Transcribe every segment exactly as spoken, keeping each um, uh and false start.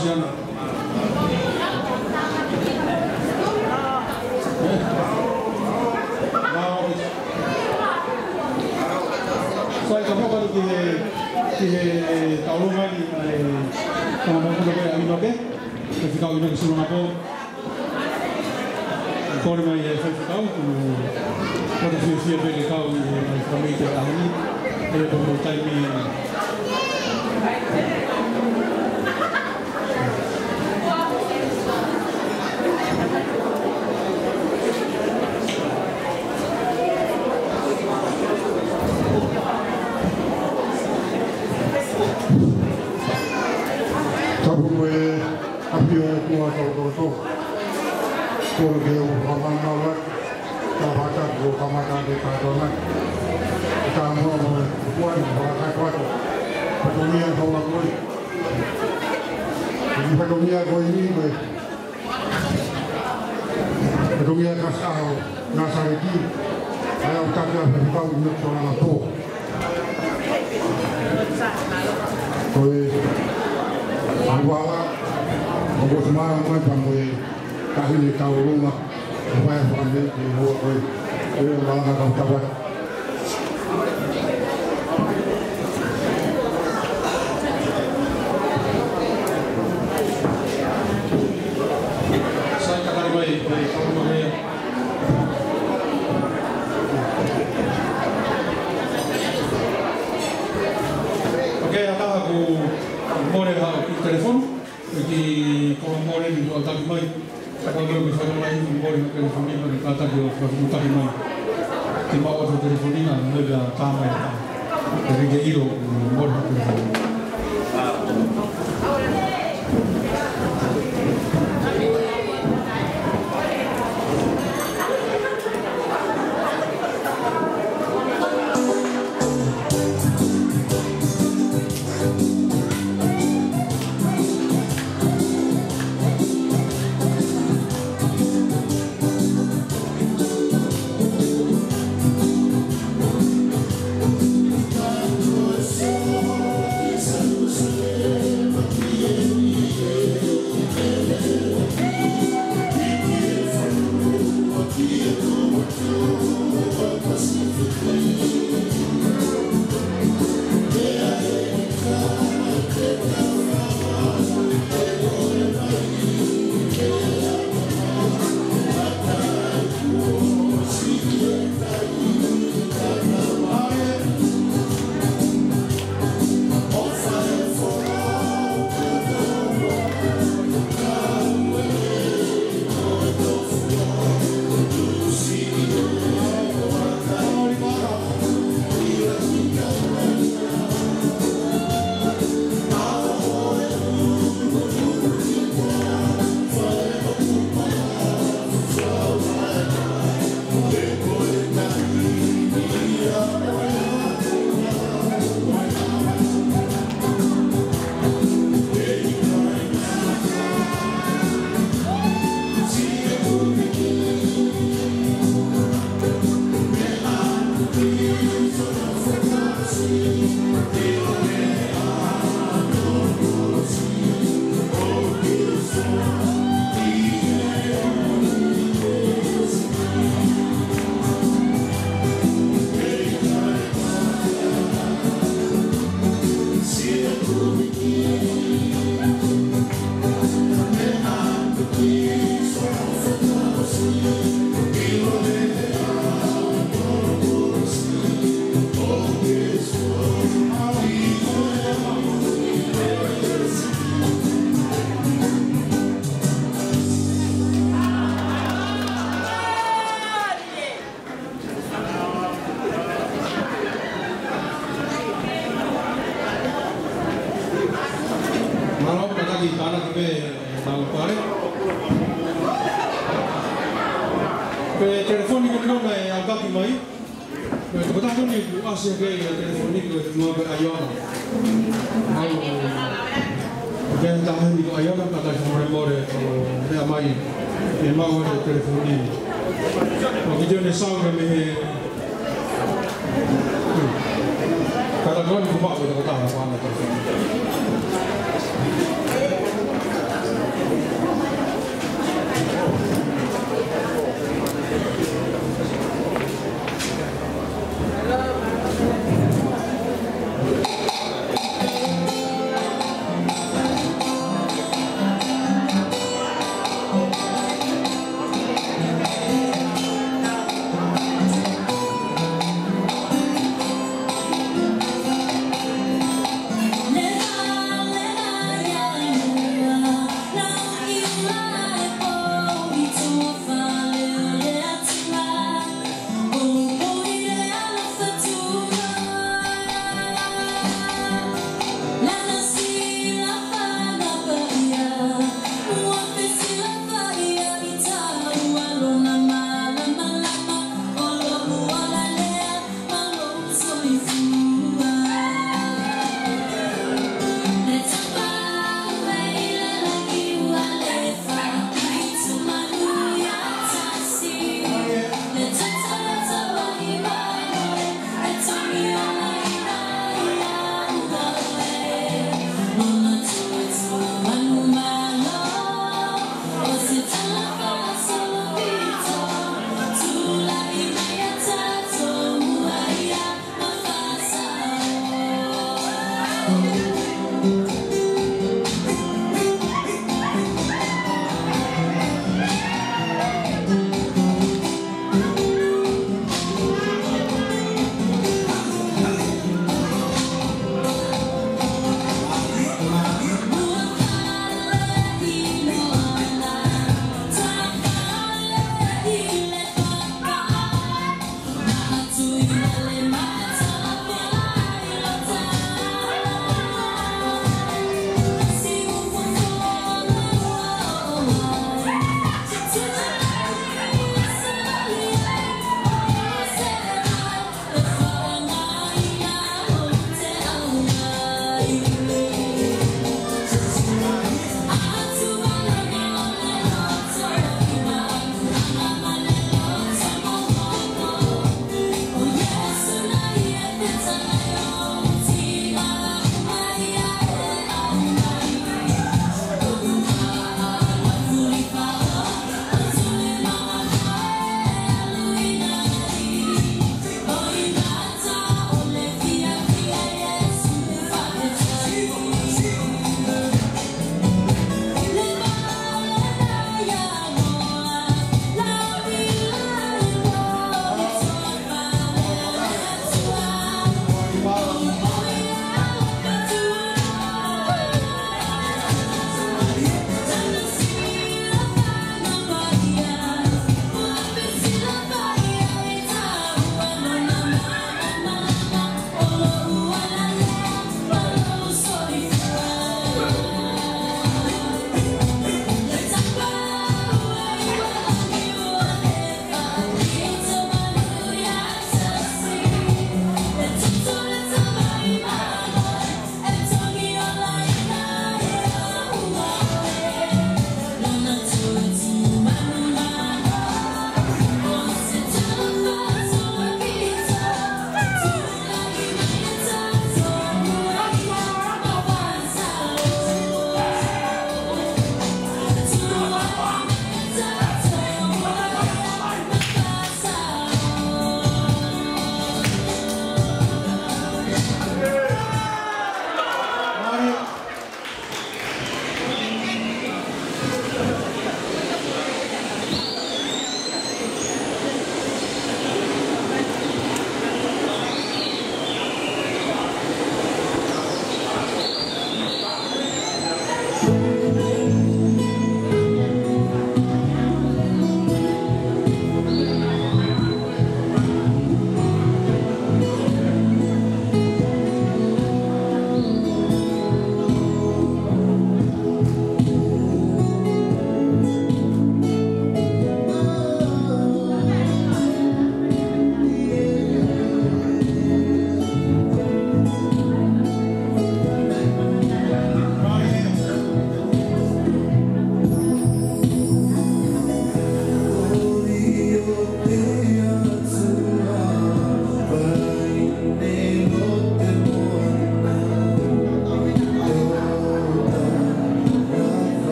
Siana. Sai, ka mou kau ki he, ki he taulunga ni, ʻa e, tama mou kau ki he ʻInoke, Faifekau ʻInoke Sulungapō. Kole mai e faifekau, ko e fiefia pē ke kau ʻi he mai family te ahi, ʻe ko e taimi. Tapu mo e ʻafio ʻa e ʻOtua Tautokoto. Kole ke u fakamālō atu, ka fakatapu ʻo kamata ke kātoa mai. Ka mo e ʻOtua ni fakatapu atu. Fatongia kau a koi. Ko e fatongia ko eni ko e fatongia ka sa o Nāsaleti. ʻA ia ʻoku tau pehē ʻa e faifekau ʻInoke Sulungapō. Ko e ʻalu vala, ʻoku ou tui mai pea mo e taʻahine taulunga, ʻo fai fakamele ke hua ko e, ko e malanga kau tapa. Sai, ka tali mai, mai, mai. Ok, ʻa taha kuo mole haʻo kiʻi telefoni, ʻe kiʻi kole mole ni kuo taki mai. Ka ko e kiʻi fai mai, mole haʻo telefoni, mole kātaki ʻo fai kuo taki mai. Ke maʻu ʻa e telefoni na, mole ʻa tā mai. Ke rike ʻilo, mole haʻo telefoni. Mālō, kātaki tānaki pē ʻetau pale. Ko e telefoni ko ena ʻe aʻutaki mai. Ko e tokotaha ko eni kuo ʻasi hake ʻa e telefoni ko e tunga ko ʻAiona. Mau, ko e taha eni ko ʻAiona, kātaki fakamolemole ʻo meʻa mai ke maʻu ʻa e telefoni. Ko e kiʻi tene sau ka mei he Ka ta koni kuo maʻu ʻe he tokotaha ko ena telefoni.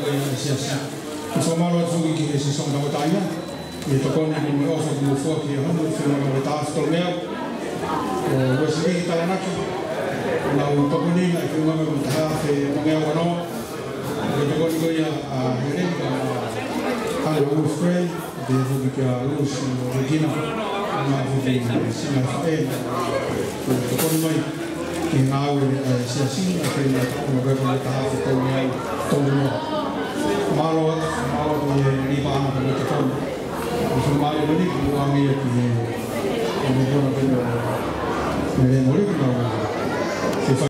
Ko e siasi. Ko e fakamālō atu foki ki he siasi ʻo Tongatapu ia, ʻi he tokoni kuo mou ʻofa ʻo mou foaki ki he home, ʻi he feʻunga mo e taha Tolomeo. ʻO Uesilī Talanaki, ʻenau tokoni ʻi he feʻunga mo e taha Femongeau Vanoa. Ko e tokoni ko ia ʻa Heleni, ʻa Hale Wolf Gray, pehē foki kia Lucy mo Regina, ʻa e ngaahi foki sina faʻē, ʻo tokoni mai ki he ngāue ʻa e siasi, ʻa e feʻunga mo e taha Tolomeo, Tolomeo. Mālō, mālō ki he niʻihi ʻoku nau tokoni. ʻOku mālō ʻeni, ʻoku ʻoange ia ki he, ki he kona pena, ʻa e